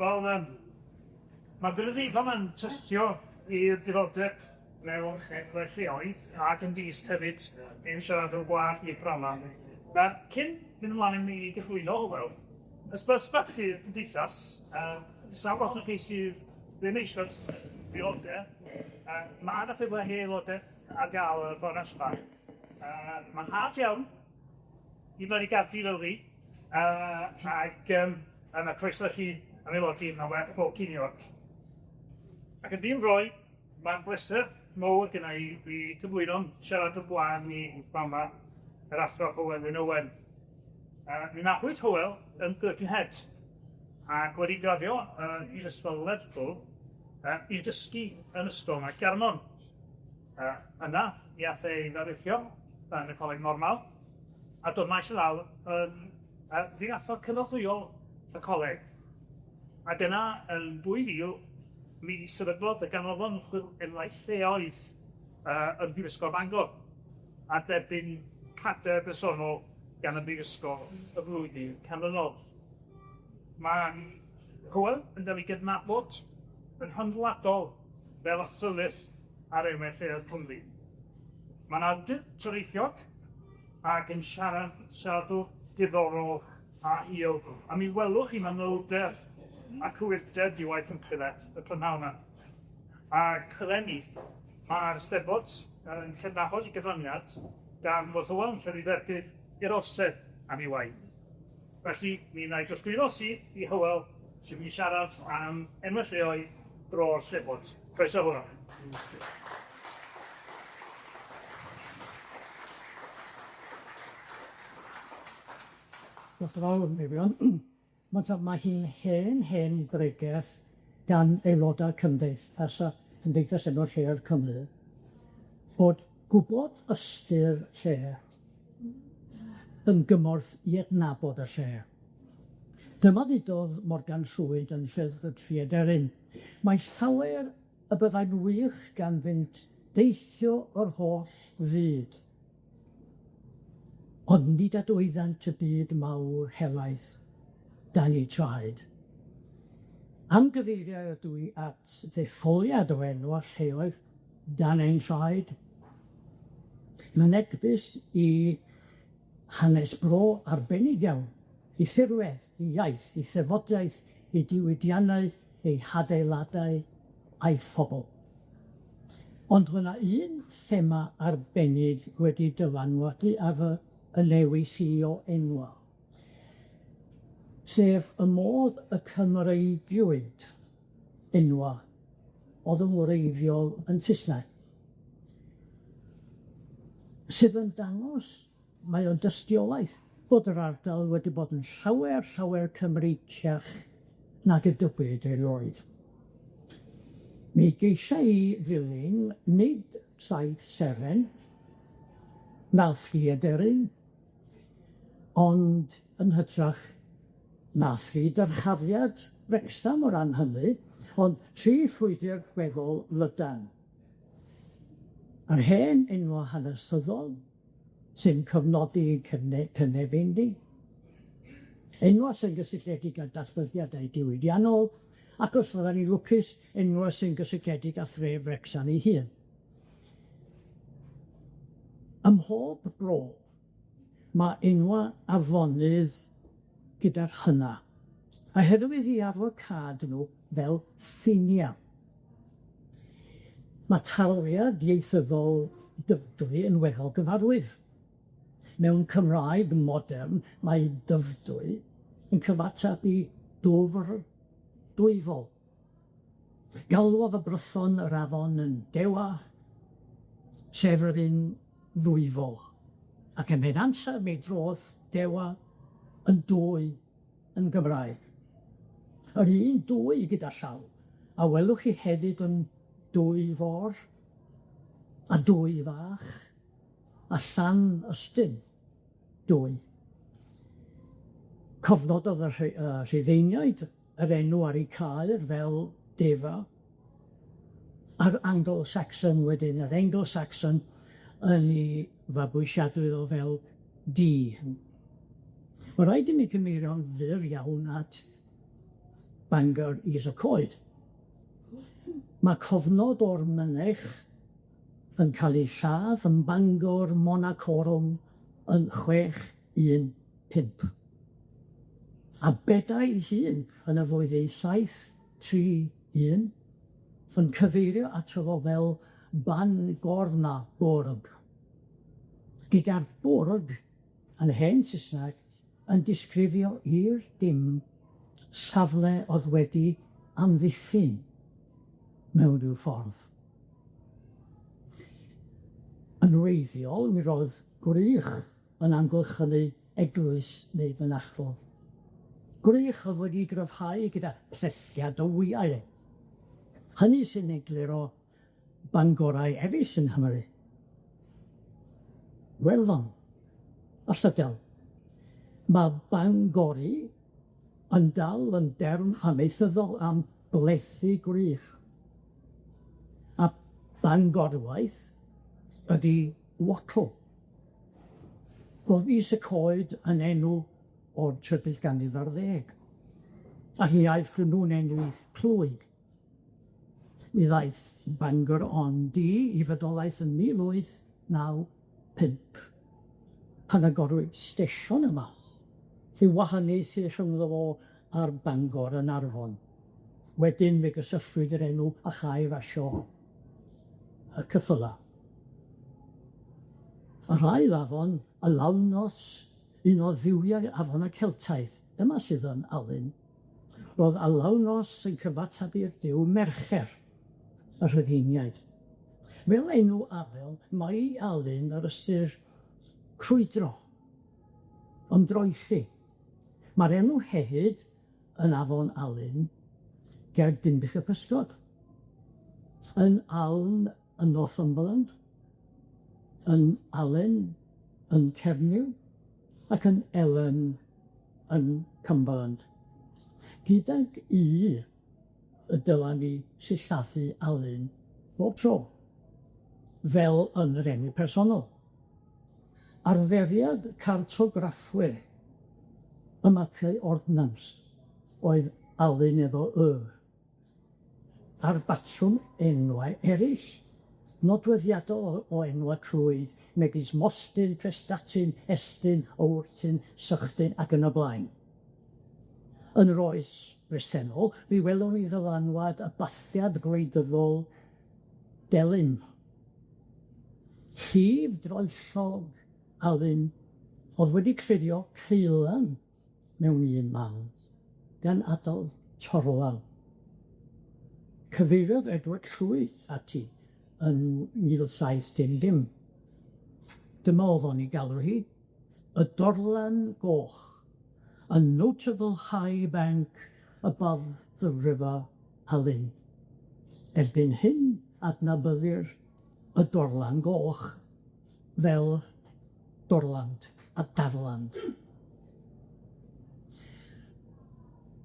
Wel, ma' Bernadine yn tystio i'r diddordeb mewn enwau lleoedd ac yn dyst hefyd i'n siaradwr gwadd ni pnawn 'ma. Nawr, cyn mynd ymlaen i mi gyflwyno Hywel, ysbysbach i'r gymdeithas, sawl ohonoch chi sydd ddim eisoes aelodau, ma' 'na ffurflen hen aelodau ar gael ar y ffordd allan. Ma'n rhad iawn i brynu gardi fel fi, ac a ma' croeso i chi ymaelodi, ma'n werth bob ceiniog. Ac yn dim roi, mae'n bleser mowr gynna i i gyflwyno'n siaradwr gwadd ni pnawn 'ma, yr Athro Hywel Wyn Owen. Mi nathwyd Hywel yn Birkenhead ac wedi graddio yn Mhrifysgol Lerpwl i dysgu yn Ysgol Garmon. Yna, mi ath e i ddarlithio yn y Coleg Normal a dod maes o law yn ddiathro cynorthwyol y coleg. A dyna yn 2000 mi sefydlodd y Ganolfan Ymchwil Enwau Lleoedd yn Mhrifysgol Bangor a derbyn cadair bersonol gan y Brifysgol y flwyddyn canlynol. Mae Hywel yn cael ei gydnabod yn rhyngwladol fel athrylith ar enwau lleoedd Cymru. Mae'n awdur toreithiog ac yn siarad siaradwr diddorol a hil, a mi welwch chi manylder a cywirdeb di waith ymchwil et y prynhawn 'ma. Ac eleni, ma'r Eisteddfod yn cydnabod 'i gyfraniad gan fod Hywel yn cael ei dderbyn i'r orsedd am ei waith. Felly, mi wna i drosglwyddo syth i Hywel sy'n mynd i siarad am enwau lleoedd bro'r Steddfod. Croeso Hywel. Diolch yn fawr, Meirion. Ma' ta- ma' hi'n hen, hen bregeth gan aelodau Cymdeithas a Cymdeithas Enwa' Lleoedd Cymru, bod gwbod ystyr lle yn gymorth i adnabod y lle. Dyma ddudodd Morgan Llwyd yn Llyfr y Tri Aderyn, mae llawer y byddai'n wych ganddynt deithio yr holl fyd, Ond nid adwyddant y byd mawr helaeth dan eu traed. Am gyfeirio ydw i at ddetholiad o enwa' lleoedd dan ein traed. Mynegbys i hanes bro arbennig iawn, 'i thirwedd, 'i iaith, 'i threfodaeth, 'i diwydiannau, ei hadeiladau, a'i phobol. Ond ma' 'na un thema arbennig wedi dylanwadu ar fy y newis i o enwa', sef y modd y Cymreigiwyd enwa' o'dd yn wreiddiol yn Sysnag, sydd yn dangos, mae o'n dystiolaeth bod yr ardal wedi bod yn llawer, llawer Cymreiciach nag y dybwyd erioed. Mi geisia i ddilyn nid saith seren, na thri aderyn, ond yn hytrach na thri dyrchafiad Wrecsam o ran hynny, ond tri llwybr gweddol lydan. Yr hen enwa' hanesyddol sy'n cyfnodi cynefin ni, enwa' sy'n gysylltiedig â datblygiadau diwydiannol, ac os fyddan ni'n lwcus, enwa' sy'n gysylltiedig â thref Wrecsam ei hun. Ym mhob bro, ma' enwa' afonydd gyda'r hynna, oherwydd 'u arwyddocâd nw fel ffinia. Ma' taliad ieithyddol Dyfrdwy yn weddol gyfarwydd. Mewn Cymraeg modern, mae Dyfrdwy yn cyfateb i dwfr dwyfol. Galwodd y Brython yr afon yn Dewa, sef yr un ddwyfol, ac ymhen amser mi drodd Dewa yn dwy yn Gymraeg. Yr un dwy gyda llaw, a welwch chi hefyd yn dwy fôr, a dwy fach, a llan ystyn dwy. Cofnododd y Rhufeiniaid yr enw ar eu caer fel Deva, a'r Anglo-Saxon wedyn, yr Anglo-Saxon yn 'i fabwysiadu o fel Dee. Ma' raid i mi gyfeirio'n fyr iawn at Bangor Is y Coed. Ma' cofnod o'r mynych yn ca'l ei lladd yn Bangor Monachorum yn 615. A Beda 'i hun yn y flwyddyn 731 yn cyfeirio ato fo fel Bangorna Borg. Gyda'r Borg yn hen Sysnag yn disgrifio i'r dim safle o'dd wedi amddiffyn mewn rhyw ffordd. Yn wreiddiol, mi roedd gwrych yn amgylchynu eglwys neu fynachlog. Gwrych o'dd wedi gryfhau gyda plethiad o wyau. Hynny sy'n egluro Bangorau eraill yng Nghymru. Werddon a Llydaw. Ma' Bangori yn dal yn derm hanesyddol am blethu gwrych. A Bangorwaith ydi wattle. Roedd Is y Coed yn enw o'r trydydd ganrif ar ddeg, ac mi aeth hwnnw'n enw plwyf. Mi ddaeth Bangor on Dee i fodolaeth yn 1895, pan agorwyd stesion yma, sy'n wahaniaethu rhyngddo fo a'r Bangor yn Arfon. Wedyn fe gysylltwyd yr enw â chae rasio y ceffyla. Yr ail afon, y Lawnos, un o dduwiau afon y Celtaidd, dyma sydd yn Alun. Roedd Alaunos yn cyfateb i'r duw Mercher, y Rhufeiniaid. Fel enw afel, mae Alun yr ystyr crwydro, ymdroelli. Mae'r enw hefyd yn Afon Alun ger Dinbych y Pysgod, yn Aln yn Northumberland, yn Alun yn Cernyw, ac yn Elen yn Cumberland. Gydag U y dyla ni sillafu Alun bob tro, fel yn yr enw personol. Arferiad cartograffwyr y mapiau ordnans oedd Alun efo Y. Ar batrwm enwau eryll, nodweddiadol o enwa' Clwyd, megis Mostyn, Prestatyn, Estyn, Owrtyn, Sychdyn ac yn y blaen. Yn yr oes bresennol, mi welwn ni ddylanwad y bathiad gwleidyddol Delyn. Llif droellog Alun o'dd wedi clirio Ceulan mewn un man, gan adal torlan. Cyfeiriodd Edward Llwyd ati yn 1700. Dyma o'dd o'n 'i galw hi, y Dorlan Goch, a notable high bank above the river Alun. Erbyn hyn, adnabyddir y Dorlan Goch fel Dorland a Darland.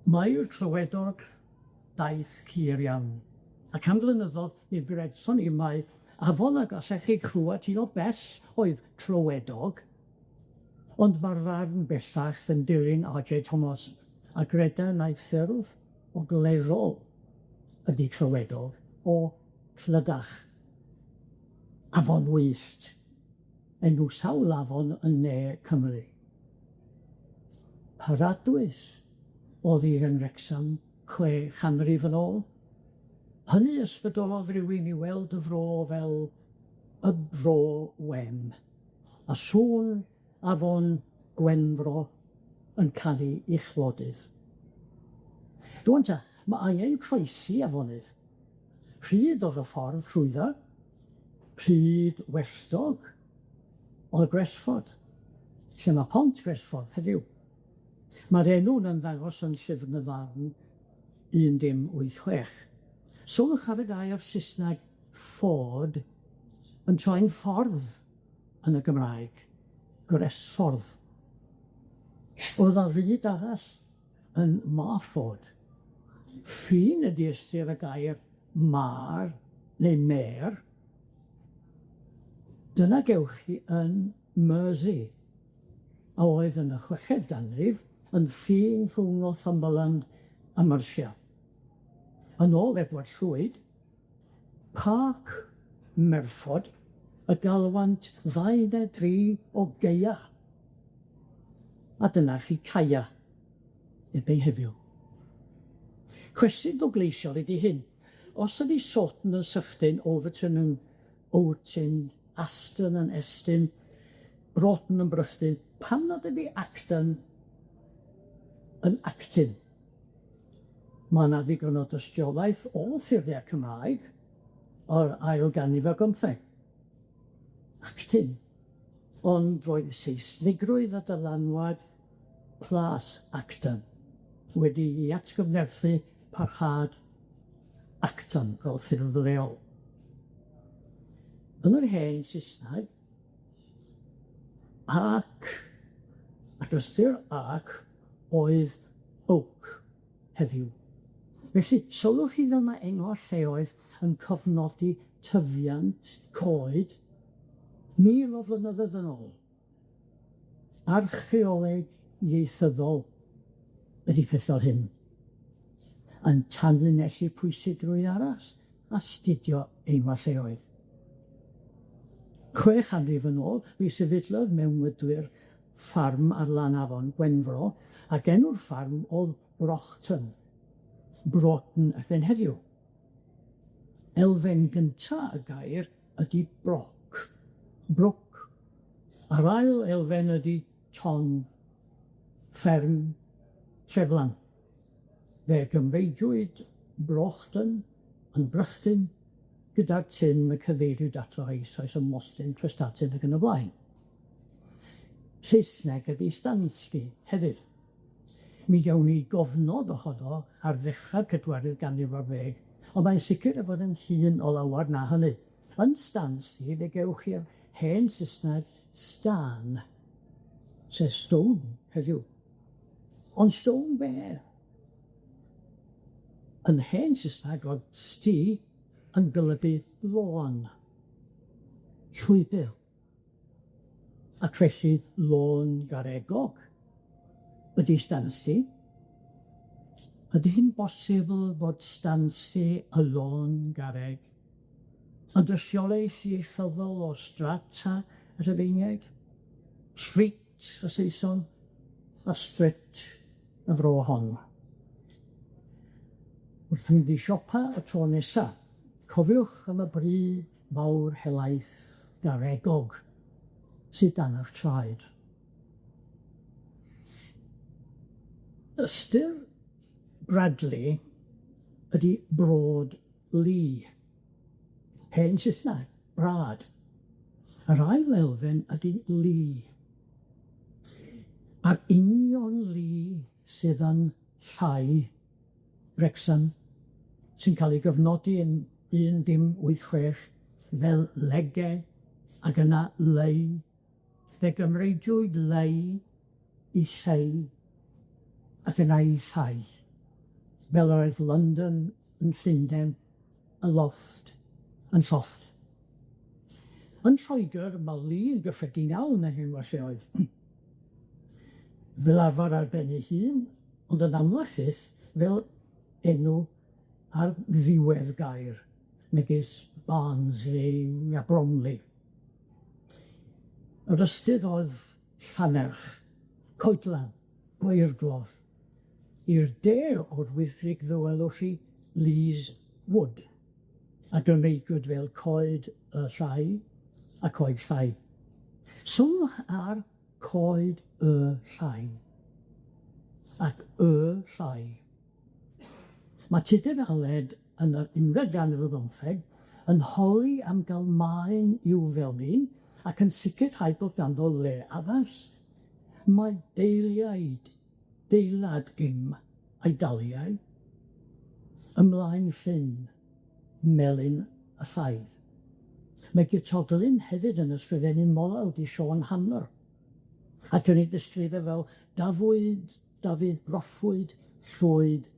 Mae'r Clywedog daith clir iawn, ac am flynyddodd mi gredson ni mai afon ag allech chi clwad hi o bell oedd Clywedog, ond ma'r farn bellach yn dilyn Are Jay Thomas a greda mai ffurf ogleddol ydi Clywedog o Clydach. Afon wyllt, enw sawl afon yn ne Cymru. Paradwys o'dd hi yn Wrecsam 600 yn ôl. Hynny ysbrydolodd rywun i weld y fro fel y Fro Wen, a sŵn afon Gwenfro yn canu i chlodydd. Rŵan ta, ma' angen croesi afonydd. Rhyd o'dd y ffordd trwyddo, rhyd welltog o'dd Gresford, lle ma' Pont Gresford heddiw. Ma'r enw'n ymddangos yn Llyfr y Farn 1086. Sylwch ar y gair Sysnag ford yn troi'n ffordd yn y Gymraeg, Gresffordd. O'dd 'na fyd arall yn Marford. Ffin ydi ystyr y gair mar neu mer. Dyna gewch chi yn Mersey, a oedd yn y chweched ganrif yn ffin rhwng Northumberland a Mersia. Yn ôl Edward Llwyd, Parc Merford y galwant ddau neu dri o gaea, a dyna chi caea erbyn heddiw. Cwestiwn gogleisiol ydi hyn, os ydi Sawton yn Syftin, Overton yn Owtyn, Aston yn Estyn, Broughton yn Brythyn, pam nad ydi Acton yn Actyn? Ma' 'na ddigon o dystiolaeth o ffurfia' Cymraeg o'r ail ganrif ar bymtheg. Actyn. Ond roedd Seisnigrwydd a dylanwad Plas Acton wedi 'i atgyfnerthu parhad Acton fel ffurf leol. Yn yr hen Saesneg, ac, ac ystyr ac oedd oak heddiw. Felly, sylwch chi fel ma' enwa' lleoedd yn cofnodi tyfiant coed 1000 o flynyddoedd yn ôl. Archeoleg ieithyddol ydi peth fel hyn, yn tanlinellu pwysigrwydd arall astudio enwa' lleoedd. 600 yn ôl, mi sefydlodd mewnfudwyr ffarm ar lan afon Gwenfro, ac enw'r ffarm o'dd Brochton, Broughton erbyn heddiw. Elfen gynta y gair ydi broc, brook, a'r ail elfen ydi ton, fferm, treflan. Fe gymreigiwyd Brochton yn Brychdyn gyda'r tyn y cyfeiriwyd ato eisoes ym Mostyn, Prestatyn ac yn y blaen. Saesneg ydi Stanski hefyd. Mi gawn ni gofnod ohono ar ddechrau'r pedwerydd ganrif ar ddeg, ond mae'n sicr ei fod yn hŷn o lawar na hynny. Yn Stansi fe gewch chi'r hen Saesneg Stan, sef stone heddiw. Ond stone be? Yn hen Saesneg roedd sti yn golygu lôn, llwybyr. Ac felly lôn garegog ydi Stansi. Ydy hi'n bosibl bod Stansi y lôn garreg yn dystiolaeth ieithyddol o strata y Rhufeiniaid, street y Saeson, a strit y fro hon. Wrth fynd i siopa y tro nesa, cofiwch am y bri mawr helaeth garegog sydd dan 'ych traed. Ystyr Bradley ydi Broad Lee. Hen Saesneg, brad. Yr ail elfen ydi Lee. A'r union Lee sydd yn llai Wrecsam, sy'n ca'l ei gyfnodi yn 1086 fel Lege ac yna Lei. Fe gymreidiwyd Lei i Llei ac yna i Thai, fel oedd London yn Llundain, y lofft yn llofft. Yn Lloegr, ma' Lee yn gyffredin iawn yn henwa lleoedd. Fel arfer ar ben ei hun, ond yn amlach fyth fel enw ar ddiwedd gair, megis Barnsley a Bromley. Yr ystyr oedd llannerch, coedlan, gweirglodd. I'r de o'r Wyddgrug fe welwch chi Lees Wood, a gymreigwyd fel coed y llai a coed llai. Sylwch ar coed y llai ac y llai. Mae Tudur Aled yn yr unfed ganrif ar bymtheg yn holi am gael maen i'w felin ac yn sicrhau bod ganddo le addas. Mae deiliaid deilad gym a'i daliai ymlaen llyn melyn a llaidd. Mae Guto hefyd yn ysgrifennu molawd i Siôn Hanmer, ac yn ei disgrifio fel Dafwyd, Dafydd Broffwyd, Llwyd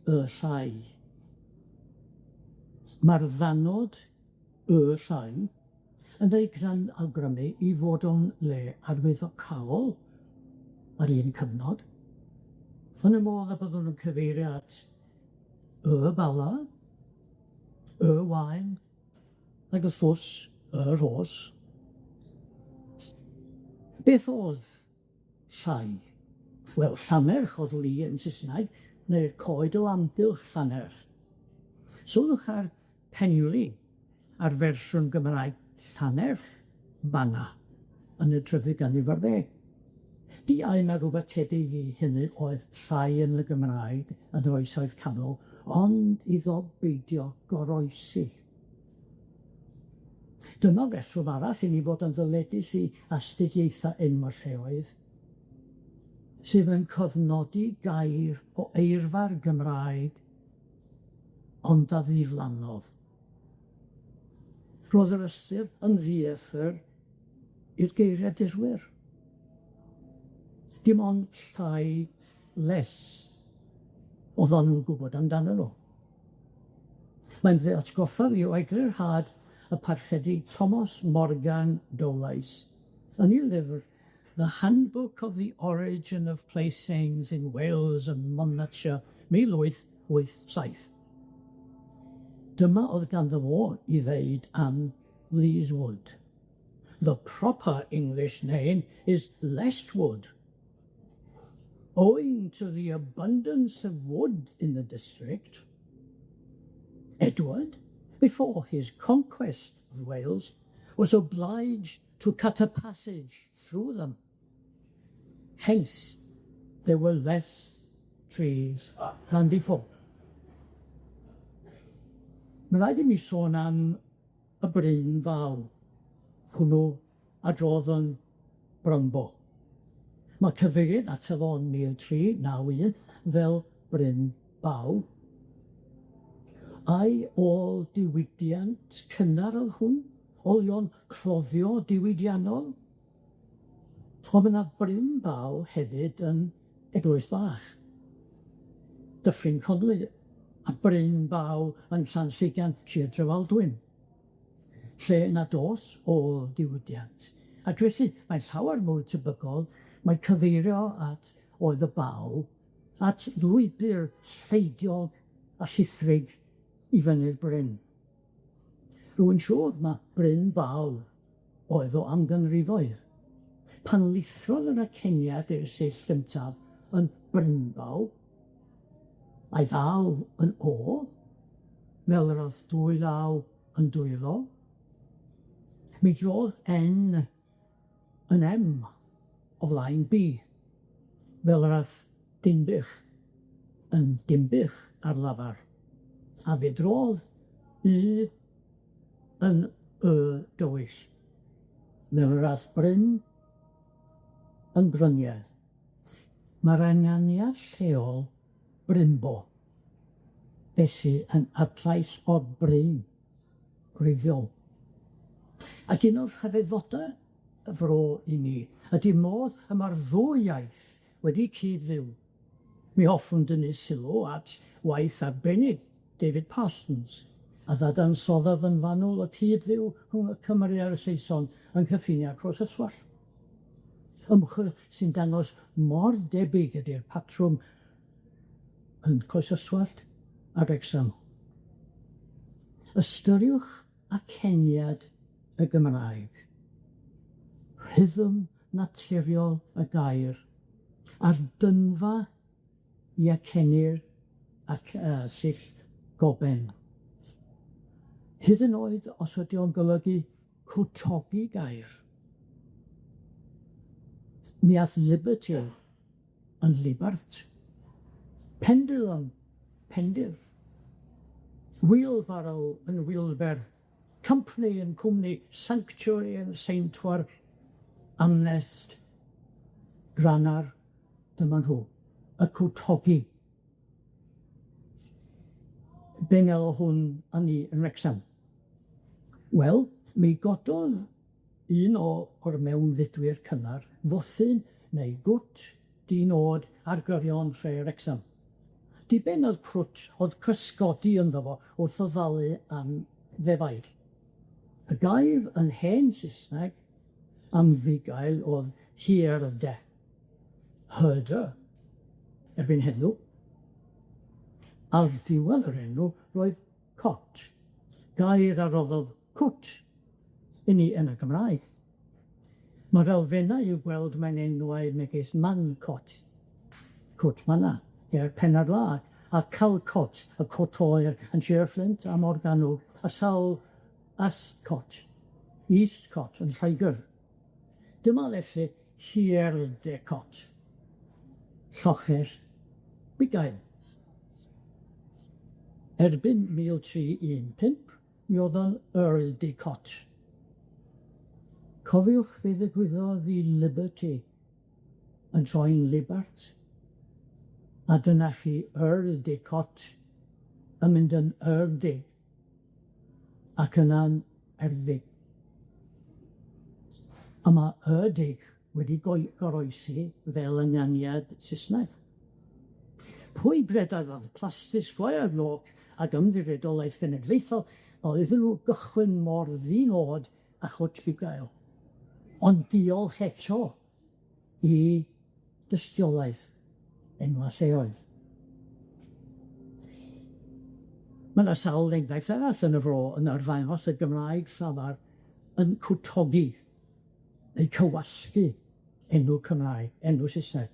y Llai. Mae'r ddanod y Llai yn ei gran awgrymu i fod o'n le arwyddocaol ar un cyfnod. Yn y modd y byddwn yn cyfeirio at y Bala, y Waun, ac wrth gwrs, y Rhos. Beth o'dd llai? Wel, Llannerch o'dd Lee yn Sysnag, neu'r coed o amgylch Llannerch. Sylwch ar Penley a'r fersiwn Gymraeg Llannerch Banna yn y trydydd ganrif ar ddeg. Diau na rwbeth tebyg i hynny oedd llai yn y Gymraeg yn yr Oesoedd Canol, ond iddo beidio goroesi. Dyma reswm arall i ni fod yn ddyledus i astudiaetha enwa' lleoedd, sydd yn cofnodi gair o eirfa'r Gymraeg, ond a ddiflannodd. Roedd yr ystyr yn ddieithr i'r geiriadurwyr. Dim ond llai les oeddan nw'n gwbod amdanyn nw. Mae'n fy atgoffa fi o eglurhad y Parchedig Thomas Morgan Dowlais yn 'i lyfr The Handbook of the Origin of Place Names in Wales and Monmouthshire, 1887. Dyma o'dd ganddo fo i ddeud am Lees Wood. The proper English name is Lestwood. Owing to the abundance of wood in the district, Edward, before his conquest of Wales, was obliged to cut a passage through them. Hence, there were less trees than before. Ma' raid i mi sôn am y Bryn Fawr, hwnnw a drodd yn Brymbo. Ma' cyfeirid ato fo yn 1391 fel Bryn Baw. Ai ôl diwydiant cynnar o'dd hwn? Olion cloddio diwydiannol? Ond ma' 'na Bryn Baw hefyd yn Eglwys Fach, Dyffryn Conwy, a Bryn Baw yn Llanllugan, Sir Drefaldwyn, lle nad o's ôl diwydiant. Ac felly, mae'n llawer mwy tebygol mae cyfeirio at oedd y baw at lwybyr lleidiog a llithrig i fyny'r bryn. Rwy'n siŵr ma' Bryn Baw oedd o am ganrifoedd. Pan lithrodd yr aceniad i'r sill gyntaf yn Brynbaw, a'i ddaw yn o, fel yr o'dd dwy law yn dwylo, mi drodd N yn M o flaen B, fel yr ath Dinbych yn Dinbych ar lafar, a fe drodd U yn Y dywyll, fel yr ath Bryn yn Bryniau. Ma'r anganiad lleol Brymbo, felly yn adlais o'r Bryn gwreiddiol. Ac un o'r rhyfeddode y fro i ni ydi modd y ma'r ddwy iaith wedi cyd-fyw. Mi hoffwn dynnu sylw at waith arbennig David Parsons, a ddadansoddodd yn fanwl y cyd-fyw rhwng y Cymry a'r Saeson yng nghyffiniau Croesoswallt. Ymchwil sy'n dangos mor debyg ydi'r patrwm yn Croesoswallt a Wrecsam. Ystyriwch aceniad y Gymraeg, rhythm naturiol y gair, a'r dynfa i acenir ac yy sill goben. Hyd yn oed os ydi o'n golygu cwtogi gair. Mi ath Liberty yn Libart, Pendulum, Pendif, Wheelbarrow yn Wilber, Company yn cwmni, Sanctuary yn Seintwar, Amnest, Granar, dyma nhw, y cwtogi. Be' nelo hwn â ni yn Wrecsam? Wel, mi gododd un o o'r mewnfudwyr cynnar fothyn neu gwt di-nod ar gyrion tre Wrecsam. Diben oedd crwt o'dd cysgodi ynddo fo wrth ofalu am ddefaid. Y gair yn hen Sysneg am fugail o'dd herde, herder. erbyn heddiw. Ar diwedd yr enw roedd cot, gair a roddodd cwt i ni yn y Gymraeg. Ma'r elfennau i'w gweld mewn enwau megis Mancot, Cwt Manna, ger Penarlâg, a Calcot, y cwt oer yn Shir Fflint a Morgannwg, a sawl Ascot, Eastcot yn Lloegr. Dyma felly Hierdecot, lloches bugail. Erbyn 1315, mi o'dd o'n Earl de Cot. Cofiwch be ddigwyddodd i Liberty yn troi'n Libart, a dyna chi Earl de Cot yn mynd yn Earl de, ac yna'n Erddig. A ma' Erddig wedi goi- goroesi fel ynganiad Sysneg. Pwy gredodd fel plastis fwyaf York ag ymddiriedolaeth genedlaethol o iddyn nw gychwyn mor ddi-nod a chwt bugail. Ond diolch eto i dystiolaeth enwa' lleoedd. Ma' 'na sawl enghraifft arall yn y fro yn arddangos y Gymraeg llafar yn cwtogi neu cywasgu enw Cymraeg, enw Saesneg.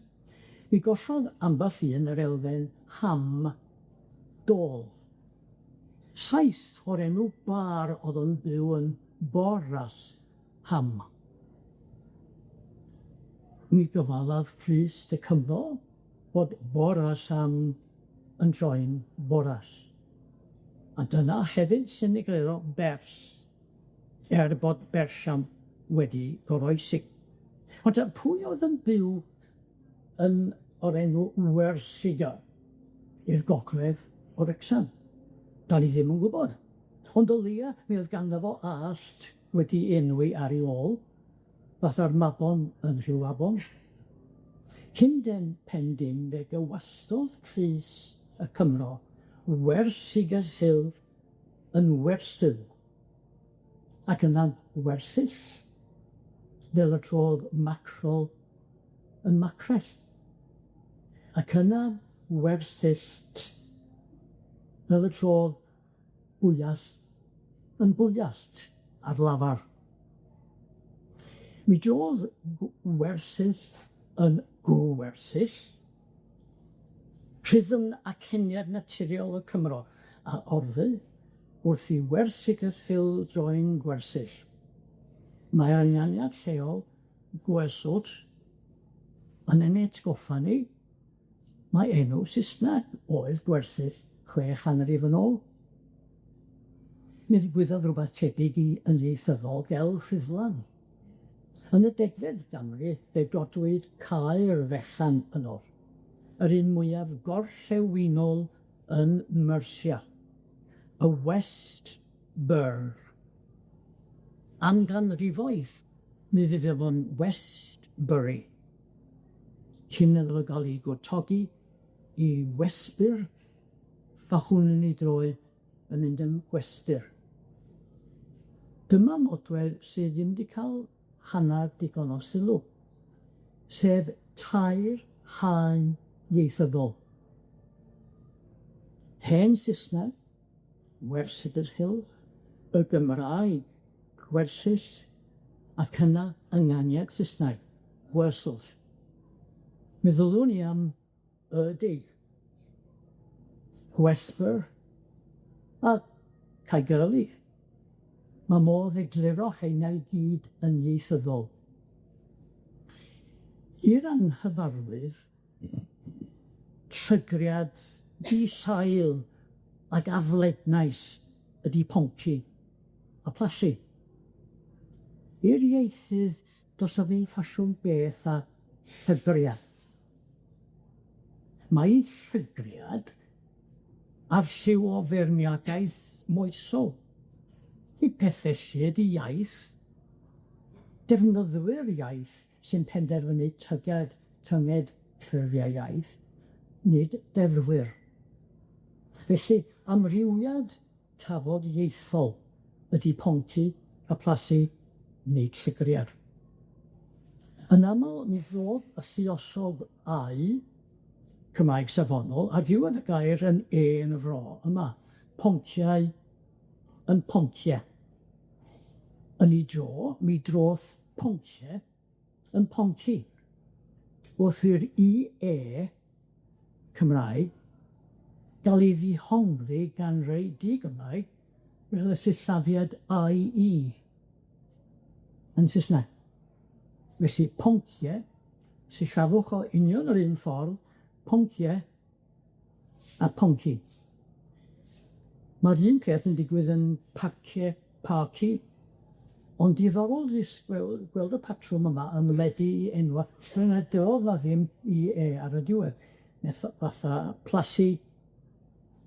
Mi gollodd amball un yr elfen ham dôl. Saith o'r enw bar o'dd yn byw yn Boras Ham. Mi gyfalaf Rhys y Cymro bod Boras Ham yn troi'n Boras. A dyna hefyd sy'n egluro Bers, er bod Bersham wedi goroesi. Ond te pwy oedd yn byw yn o'r enw Wersiga i'r gogledd o Wrecsam? 'Dan ni ddim yn gwbod, ond o leia mi oedd ganddo fo allt wedi enwi ar ei ôl, fatha'r Mabon yn Rhiwabon. Cyn den pen dim fe gywastodd Rhys y Cymro Wersiga's Hill yn wersyll, ac yna'n wersyll, fel y trodd macrol yn macrell, ac yna wersyllt, fel y trodd bwyall yn bwyallt ar lafar. Mi drodd wersyll yn gwersyll, Rhythm aceniad naturiol y Cymro a orfu wrth i wersyll Hill droi'n gwersyll. Mae ynganiad lleol gwerswt yn ein atgoffa ni mai enw Sysnag oedd gwersyll 600 yn ôl. Mi ddigwyddodd rwbath tebyg i yn ieithyddol gel Rhuddlan. Yn y degfed ganrif fe godwyd caer fechan yno, yr un mwyaf gorllewinol yn Mersia, y West Burr. Am ganrifoedd, mi fydd efo'n Westbury, cyn iddo fo ga'l 'i gwtogi i Westbyr, a hwn yn ei droi yn mynd yn Gwestyr. Dyma nodwedd sydd ddim 'di ca'l hannar digon o sylw, sef tair haen ieithyddol. Hen Sysnag, Wersyll Hill, y Gymraeg, gwersyll, ac yna ynganiad Sysnag, gwersyll. Mi ddylwn i am y dig, Gwesper a Caergybi. Ma' modd egluro rheina i gyd yn ieithyddol. I'r anghyfarwydd, llygriad di-sail ag aflednais ydi ponci a plasu. I'r ieithydd, do's 'na ddim ffasiwn beth â llygriad. Mae llygriad a'r lliw o feirniadaeth moesol. Nid pethe lle ydi iaith. Defnyddwyr iaith sy'n penderfynu tyged, tynged ffurfiau iaith, nid deddfwyr. Felly, amrywiad tafodieithol ydi ponci a plasu, nid llygriad. Yn amal, mi ddod y lluosog au Cymraeg safonol, ar ddiwedd y gair yn e yn y fro yma, ponciau yn pontie. Yn 'i dro, mi droth pontie yn ponci. Wrth i'r i e Cymraeg ga'l 'i ddihongli gan rei di-Gymraeg fel y sillafiad I E yn Sysneg. Felly poncie, sillafwch o union yr un ffordd, poncie a ponci. Ma'r un peth yn digwydd yn parcie, parci, ond diddorol disgwyl gweld y patrwm yma yn ymledu i enwa' lle nad o'dd 'na ddim i e ar y diwedd, fatha Plassey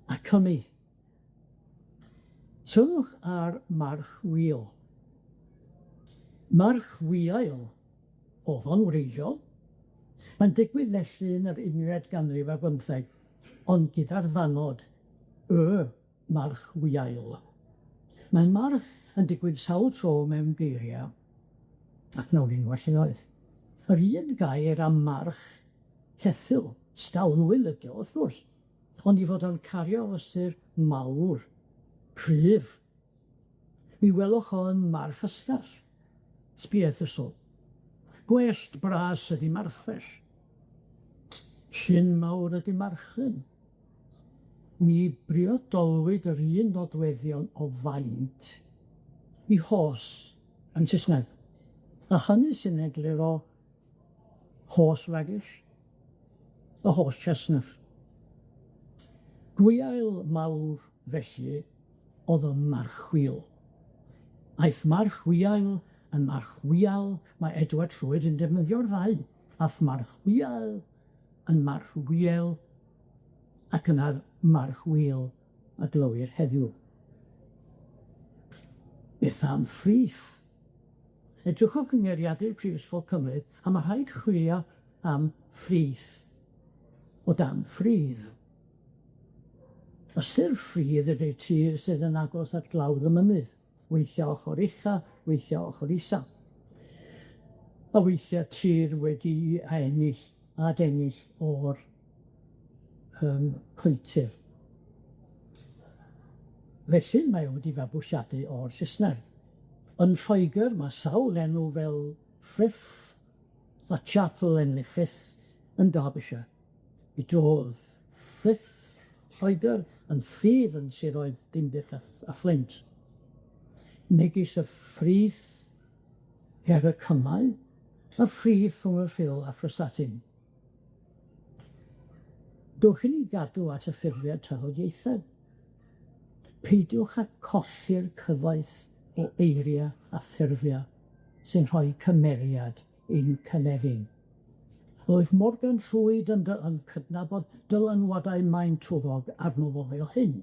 a Cymi. Sylwch ar March Wheel. March Wiail o'dd o'n wreiddiol. Mae'n digwydd felly yn yr unfed ganrif ar bymtheg, ond gyda'r ddanod, y March Wiail. Mae march yn digwydd sawl tro mewn geiria', ac mewn enwa' lleoedd. Yr un gair am march ceffyl, stalwyn ydi o wrth gwrs, ond 'i fod o'n cario ystyr mawr, cryf. Mi welwch o yn march ysgall, sbieth y sw. Gwellt bras ydi marchell. Llyn mawr ydi marchlyn. Mi briodolwyd yr un nodweddion o faint i horse yn Sysneg, a hynny sy'n egluro horse radish a horse chestnut. Gwiail mawr felly o'dd y marchwil. Aeth marchwiail yn marchwial, mae Edward Llwyd yn defnyddio'r ddau, ath marchwial yn marchwiel ac yna'r marchwil a glywir heddiw. Beth am frith? Edrychwch yng Ngeiriadur Prifysgol Cymru a ma' rhaid chwilio am frith o dan ffridd. Ystyr ffridd ydi'r tir sydd yn agos at glawdd y mynydd, weithia' ochor ucha, weithia' ochor isa. A weithia' tir wedi'i aennill a adennill o'r yym coetir. Felly mae o wedi fabwysiadu o'r Sysneg. Yn Lloegr ma' sawl enw fel Frith a Chapel yn Frith yn Derbyshire. Mi drodd Frith Lloegr yn ffridd yn siroedd Dinbych a a Fflint. Megis y ffrith ger y cymal, y ffrith rhwng y Rhyl a Phrestatyn. Dowch i ni gadw at y ffurfiau tafodieithau. Peidiwch â colli'r cyfoeth o eiria' a ffurfia' sy'n rhoi cymeriad i'n cynefin. Roedd Morgan Llwyd yn dy- yn cydnabod dylanwadau maint Twrog arno fo fel hyn.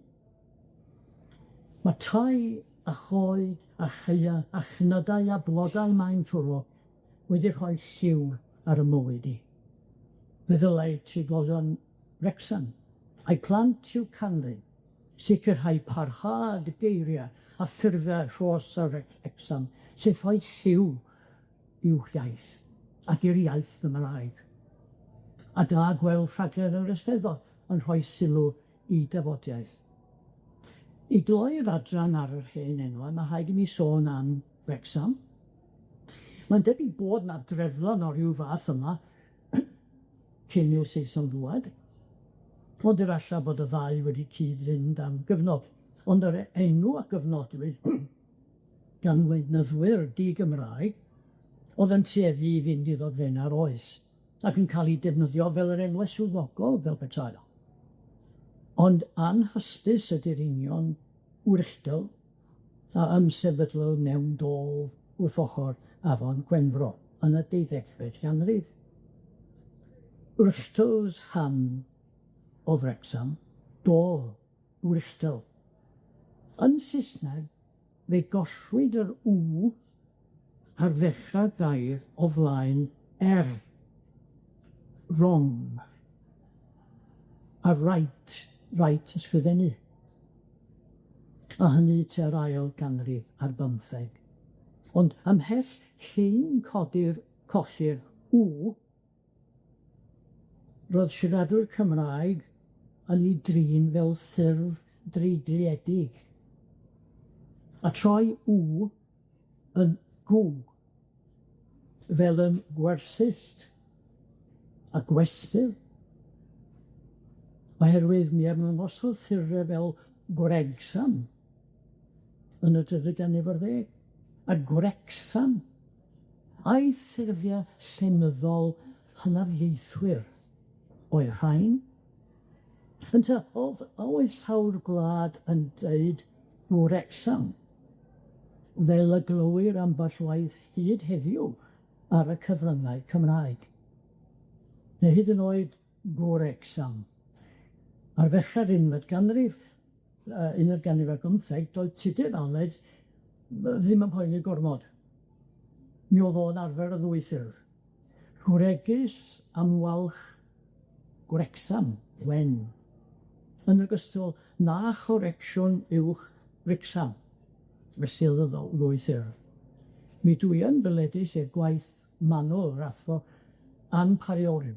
Ma' tai a choed a chaea a chnydau a blodau main Twrog wedi rhoi lliw ar 'y mywyd i. Fe ddylai trigolion Wrecsam, a'u plant i'w canlyn, sicrhau parhad geiria' a ffurfia' Rhos a Wrecsam sy'n rhoi lliw i'w hiaith ac i'r iaith Gymraeg. A da gweld rhaglen yr Eisteddfod yn rhoi sylw i dafodiaith. I gloi'r adran ar yr hen enwa', ma' rhaid i mi sôn am Wrecsam. Mae'n debyg bod 'na dreflan o ryw fath yma cyn i'r Saeson ddŵad, ond efalla bod y ddau wedi cyd-fynd am gyfnod, ond yr enw a gyfnodwyd gan weinyddwyr di-Gymraeg o'dd yn tueddu i fynd i ddogfenna'r oes ac yn ca'l 'u defnyddio fel yr enwe swyddogol fel petai. Ond anhysbys ydi'r union wrthdro a ymsefydlodd mewn dôl wrth ochor Afon Gwenfro yn y deuddegfed ganrif. Wrthdro's ham o Wrecsam, dôl, wrthdro. Yn Sysneg, fe gollwyd yr W ar ddechrau'r gair o flaen er, wrong, a right, right ysgrifennu. A hynny tua'r ail ganrif ar bymtheg. Ond ymhell cyn codi'r colli'r W, roedd siaradwyr Cymraeg yn 'i drin fel ffurf dreigliedig, a troi W yn gw, fel yn gwersyllt a gwesty'r, oherwydd mi ymddangosodd ffurfie fel Gwregsam yn y drydydd ganrif ar ddeg, a Gwrecsam, a'i ffurfia llenyddol hynafiaethwyr oedd rhain. Ynte o'dd oedd llawr gwlad yn deud Wrecsam, fel y glywir amball waith hyd heddiw ar y cyfryngau Cymraeg, neu hyd yn oed Gwrecsam. Ar ddechrau'r unfed ganrif, yy unfed ganrif ar bymtheg, doedd Tudur Aled ddim yn poeni gormod. Mi o'dd o'n arfer y ddwy ffurf. Gwregus am walch Gwrecsam, wen, yn ogystal na chorecsiwn uwch Wrecsam, felly o'dd y ddwy ffurf. Mi dwi yn ddyledus i'r gwaith manwl yr athro Ann Parry-Owen,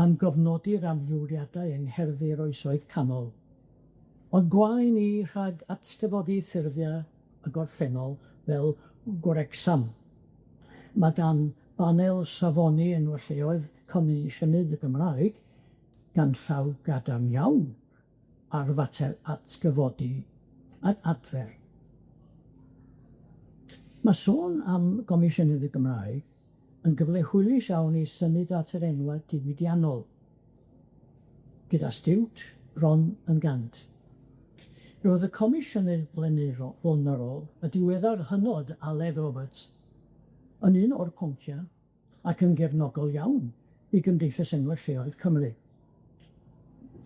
am gofnodi'r amrywiadau yng ngherddi'r oesoedd canol, ond gwae ni rhag atgyfodi ffurfia' y gorffennol fel Gwrecsam. Ma' gan banel safoni enwa' lleoedd Comisiynydd y Gymraeg ganllaw gadarn iawn ar fater atgyfodi ac adfer. Ma' sôn am Gomisiynydd y Gymraeg yn gyfle hwylus iawn i symud at yr enwa' diwydiannol, gyda Stiwt bron yn gant. Roedd y Comisiynydd Blaenorol, y diweddar hynod Aled Roberts, yn un o'r poncia ac yn gefnogol iawn i Gymdeithas Enwa' Lleoedd Cymru.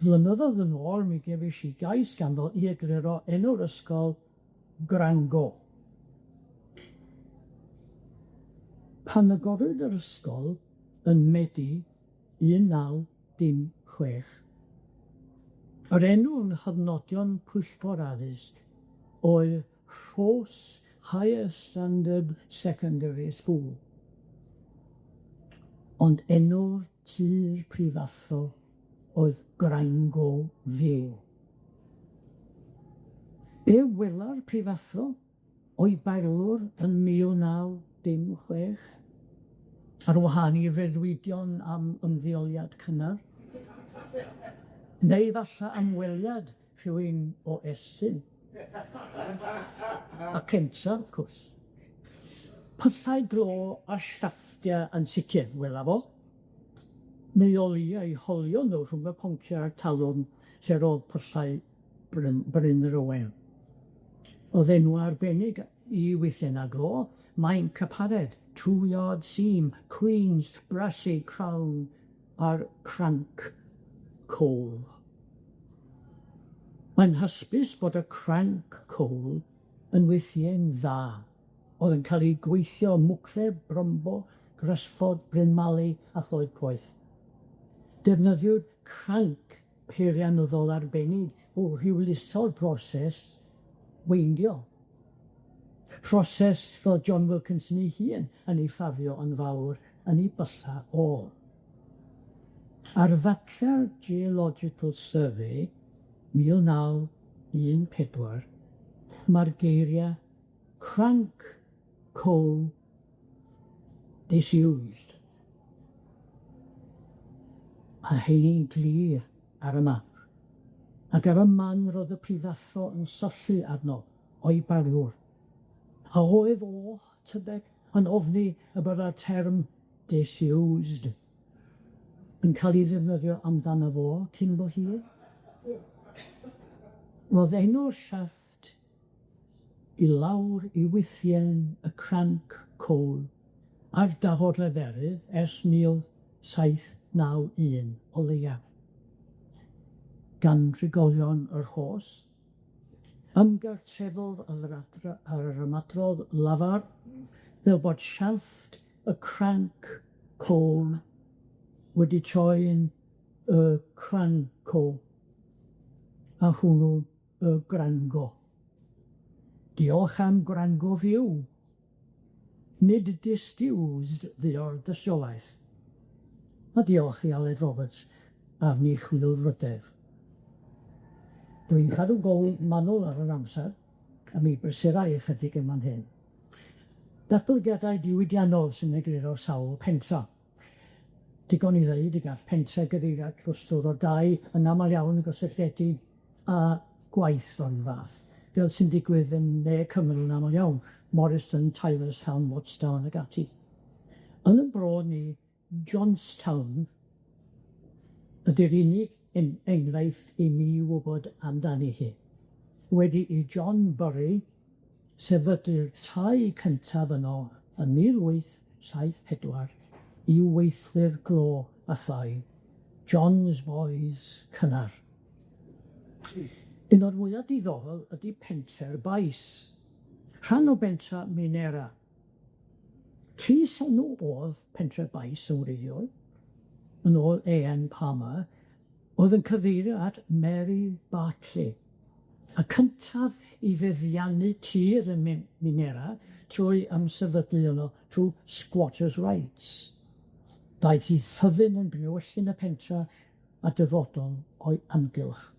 Flynyddoedd yn ôl mi gefais i gais ganddo i egluro enw'r ysgol Gwrango. Pan agorwyd yr ysgol yn Medi 1916, yr enw yng nghyfnodion pwyllgor addysg oedd Rhos Higher Standard Secondary School. Ond enw'r tŷ'r prifathro oedd Gwrango View. Be wela'r prifathro o'i barlwr yn 1916, ar wahân i freuddwydion am ymddeoliad cynnar, neu falla am weliad rhywun o Estyn. A cynta, wrth cwrs. Pyllau glo a siafftia yn sicir, wela fo. Mi o leia 'u holio nw rhwng y poncia a'r talwrn lle ro'dd pyllau Bryn Bryn yr Owen. O'dd enw arbennig i wythena glo, Mainc y Pared, Two Yard Seam, Queen's, Brassey Crown a'r Cranc Coal. Mae'n hysbys bod y cranc coal yn wythien dda, o'dd yn ca'l 'i gweithio ym Mwcle, Brymbo, Gresford, Bryn Mali a Lloyd Poeth. Defnyddiwyd cranc peirianyddol arbennig o hwyluso'r broses weindio. Proses ro'dd John Wilkinson ei hun yn ei ffafrio yn fawr yn 'i bylla o. Ar fapia'r Geological Survey 1914, ma'r geiria' cranc coal disused. A heini'n glir ar y map. Ac ar y man ro'dd y prifathro yn syllu arno o'i barlwr. A oedd o, tybed, yn ofni y bydda'r term disused yn ca'l 'i ddefnyddio amdano fo cyn bo hir? Ro'dd enw'r shafft i lawr i wythien y cranc coal a'r dafod leferydd ers 1791 o leiaf, gan drigolion y Rhos, ymgartrefodd yr adra- ar yr ymadrodd lafar fel bod shafft y cranc coal wedi troi'n y cranco, a hwnnw y grango. Diolch am gwrango fyw. Nid distiwsd fuo'r dystiolaeth. A diolch i Aled Roberts am 'i chwilfrydedd. Dwi'n cadw golwg manwl ar yr amser, a mi brysurai ychydig yn fan hyn. Datblygiadau diwydiannol sy'n egluro sawl pentra. Digon i ddeud y gall pentre gyfeiriad clwstwr o dai yn amal iawn yn gysylltiedig â gwaith o'r un fath, fel sy'n digwydd yn ne Cymru yn amal iawn, Morriston, Tylorstown, Wattstown ag ati. Yn 'yn bro ni, Johnstown ydi'r unig en- enghraifft i mi wybod amdani hi. Wedi i John Burry sefydlu'r tai cyntaf yno yn 1874 i weithlu'r glo a thai John's Boys cynnar. Un o'r mwya diddorol ydi Pentre'r Bais, rhan o bentra Minera. Trys enw o'dd Pentre'r Bais yn wreiddiol, yn ôl Ay Em Palmer, o'dd yn cyfeirio at Mary Bartley, y cyntaf i feddiannu tir ym Minera trwy ymsefydlu yno trw squatters' rights. Daeth 'i thyddyn yn gnewyllyn y pentra a dyfodol o'i amgylch.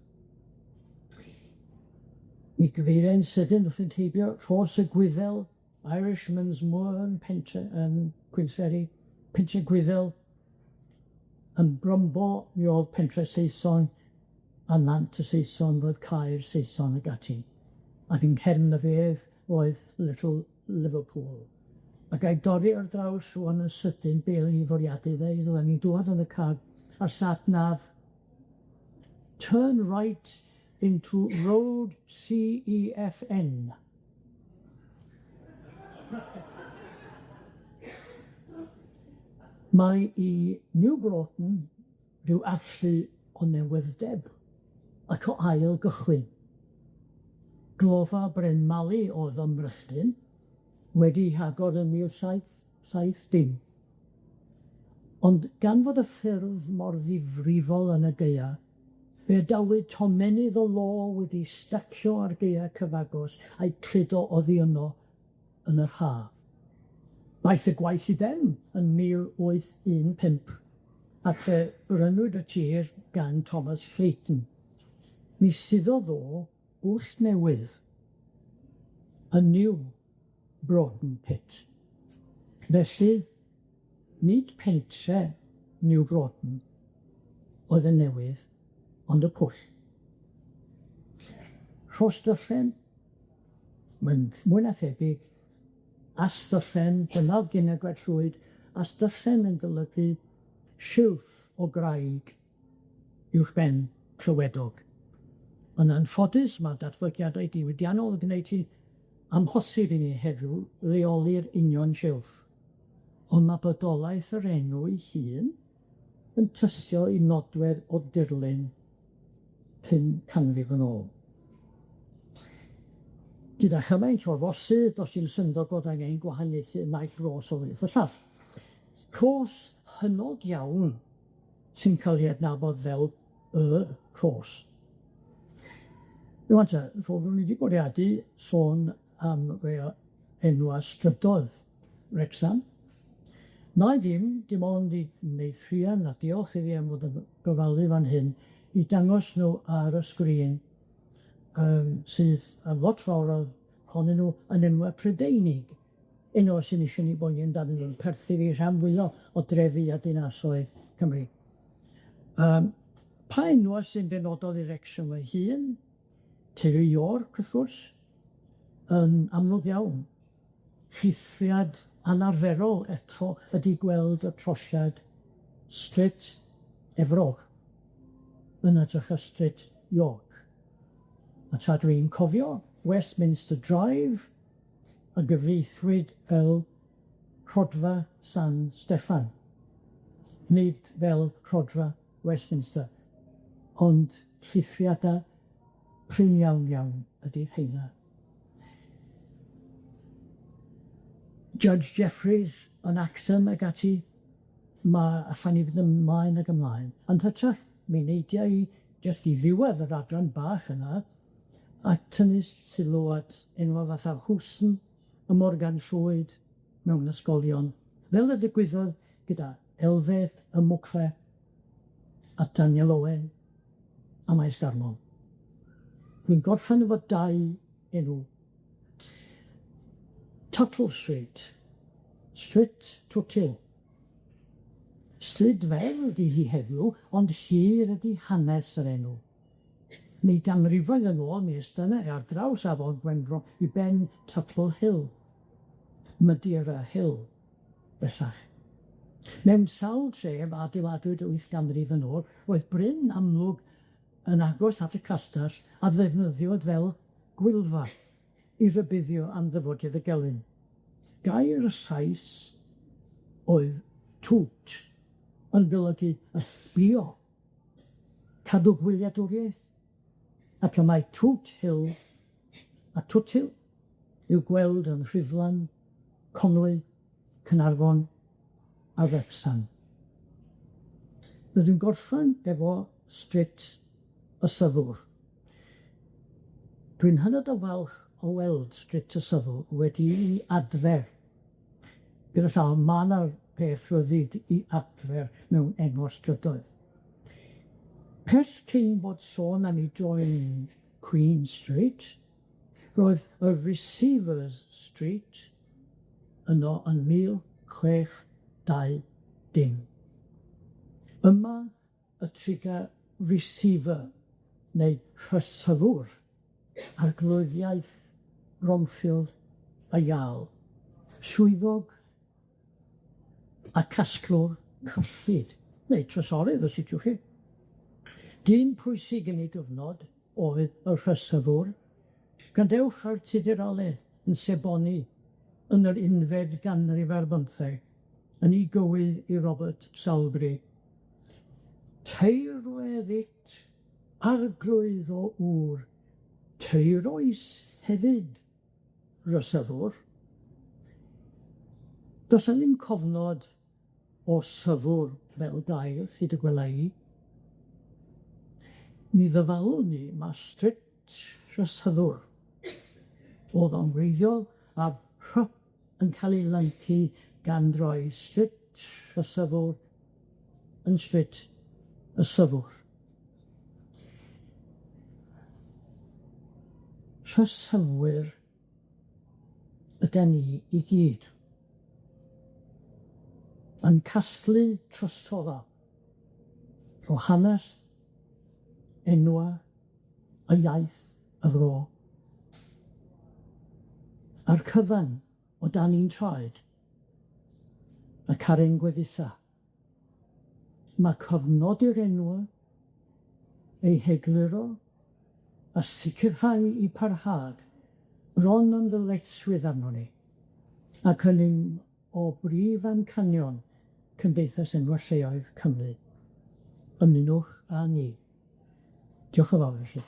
Mi gyfeiriai'n sydyn wrth fynd heibio Rhos y Gwyddel, Irishman's Moor yn pentre yn Queensferry, Pentre Gwyddel, yn Brymbo mi o'dd pentre Saeson a Nant y Saeson roedd caer Saeson ag ati. Ac yng nghefn y fedd oedd Little Liverpool. A gai dorri ar draws rŵan yn sydyn be' o'n i'n fwriadu ddeud, oedden ni'n dŵad yn y car a'r sat nav turn right into road C E F N. Mae i New Broughton rhyw allu o newydd-deb ac o ail gychwyn. Glofa Bryn Mali o'dd ym Mrychdyn, wedi 'i hagor yn 1770. Ond gan fod y ffyrdd mor ddifrifol yn y gaea, fe adawyd tomennydd o lo wedi stacio ar gaea cyfagos a'u cludo oddi yno yn yr ha. Daeth y gwaith i ben yn 1815, ac fe brynwyd y tir gan Thomas Clayton. Mi suddodd o bwll newydd, a new Broughton Pit. Felly, nid pentre New Broughton oedd yn newydd, ond y pwll. Rhos Dyffryn, mae'n mwy na thebyg, Asdyffryn, dyna o'dd gyn y Llwyd, Asdyffryn yn golygu silff o graig uwchben Clywedog. Yn anffodus, ma' datblygiadau diwydiannol yn gwneud hi amhosib i ni heddiw leoli'r union silff, on' ma' bodolaeth yr enw ei hun yn tystio i nodwedd o dirlun 500 yn ôl. Gyda chymaint o fosydd, do's dim syndod bod angen gwahaniaethu naill ros o wrth y llall. Rhos hynod iawn sy'n ca'l 'i adnabod fel y Rhos. Rŵan te, roeddwn i 'di bwriadu sôn am rei o enwa' strydodd Wrecsam. 'Na i ddim, dim ond i wneud rhian a diolch iddi am fod yn gofalu fan hyn i dangos nw ar y sgrin yym sydd yn lot fawr ohonyn nw yn enwa' Prydeinig, enwa' sy'n isio ni boeni amdanyn nw, perthyn i rhan fwya o drefi a dinasoedd Cymru. Pa enwa' sy'n benodol i Wrecsam ei hun? Teulu York, wrth gwrs, yn amlwg iawn. Llithriad anarferol eto ydi gweld y trosiad Stryt Efrog yn ytrach na Stryt York. A tra dwi'n cofio Westminster Drive a gyfieithwyd fel Rhodfa San Steffan, nid fel Rhodfa Westminster, ond llithriada prin iawn iawn ydi rheina. Judge Jeffreys yn Acton ag ati, ma' allan ni fynd ymlaen ag ymlaen, ond hytrach mi neidia i jyst i ddiwedd yr adran bach yna, a tynnu sylw at enwa' fatha Hwsn a Morgan Llwyd mewn ysgolion, fel y digwyddodd gyda Elfed y Mwcle, a Daniel Owen, a Maes Garmon. Dwi'n gorffen efo dau enw. Tuttle Street, Street Twtil. Stryd fer ydi hi heddiw, ond hir ydi hanes yr enw. Mi ganrifoedd yn ôl mi estynnai ar draws Afon Gwenfro i ben Tuttle Hill, Madeira Hill, bellach. Mewn sawl tref a adeiladwyd wyth ganrif yn ôl, roedd bryn amlwg yn agos at y castell a ddefnyddiwyd fel gwylfa i rybuddio am ddyfodiad y gelyn. Gair y Sais oedd toot, yn golygu ysbïo, cadw gwyliadwriaeth, ac y mae Toot Hill a Twtil i'w gweld yn Rhuddlan, Conwy, Cynarfon a Wrecsam. Rydw i'n gorffen efo Stryt y Syddwr. Dwi'n hynod o falch o weld Stryt y Syddwr wedi'i adfer. Gyda llaw, ma' 'na peth rhyddid i adfer mewn enw'r strydoedd. Pell cyn bod sôn am 'i droi'n Queen Street, roedd y Receivers Street yno yn 1620. Yma y triga receiver neu rhysyddwr arglwyddiaeth Bromfield a Iâl, swyddog a casglwr cyllid, neu trysorydd os liciwch chi. Dyn pwysig yn ei gyfnod oedd y rhysyddwr. Gwrandewch ar Tudur Aled yn seboni yn yr unfed ganrif ar bymtheg yn 'i gywydd i Robert Salisbury. Teirwedd it, arglwydd o ŵr, teiroes hefyd, rysyddwr. Do's 'na ddim cofnod o syddwr fel gair, hyd y gwela i. Mi ddyfalwn i ma' strict rhysyddwr o'dd o'n wreiddiol a rhy yn ca'l ei lyncu gan droi strict rhysyddwr yn strict y syddwr. Rhysyddwyr ydan ni i gyd. Yn casglu trysora o hanes, enwa', y iaith, y fro. A'r cyfan o dan un traed, y Karen Gwefusa. Ma' cofnodi'r enwa', eu hegluro, a sicirhau 'u parhad bron yn ddyletswydd arnon ni, ac yn un o brif amcanion Cymdeithas Enwa' Lleoedd Cymru. Ymunwch â ni. Diolch yn fawr i chi.